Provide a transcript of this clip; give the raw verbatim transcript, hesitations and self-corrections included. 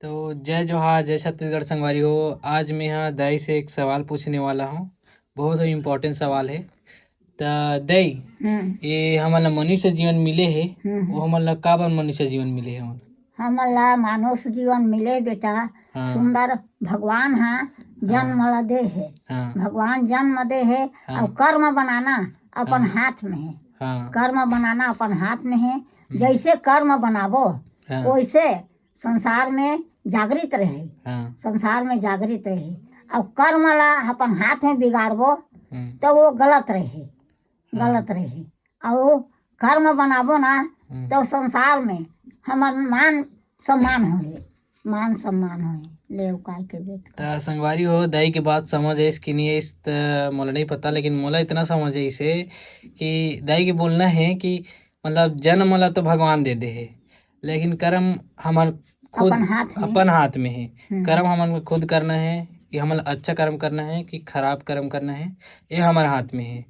तो जय जोहार, जय छत्तीसगढ़ संगवारी हो। आज मैं हा दाई से एक सवाल पूछने वाला हूँ, बहुत ही इम्पोर्टेंट सवाल है। त दाई, हम्म। ये हमन ला मनुष्य जीवन मिले हे, हम्म। वो हमन ला काबर मनुष्य जीवन मिले हे हमन? हमन ला मानुष जीवन मिले बेटा, हाँ। सुंदर भगवान हा जन्म हाँ। ला दे हे। हाँ। भगवान जन्म दे हे हाँ। और कर्म बनाना अपन हाँ। हाथ में है। हाँ। कर्म बनाना अपन हाथ में है। हम्म। जैसे कर्म बनाबो हाँ। वैसे संसार में जागृत रहे। हाँ। संसार में जागृत रहे। और कर्म ला अपन हाथ में बिगाड़बो हम्म। तो वो गलत रहे। हाँ। गलत रहे। और कर्म बनाबो ना हम्म। तो संसार में हमर मान सम्मान होए। मान सम्मान होए। ले उकाय के बेट। त संगवारी हो, दाई के बात समझ आइस कि नहीं आइस त मोला नहीं पता, लेकिन मोला इतना समझ आइस हे कि दाई के बोलना है कि मतलब जन्म ला तो भगवान दे दे हे, लेकिन कर्म हमर खुद अपन हाथ में। अपन हाथ में है। हम्म। कर्म हमन खुद करना है कि हमन अच्छा कर्म करना है कि खराब कर्म करना है, ये हमर हाथ में है।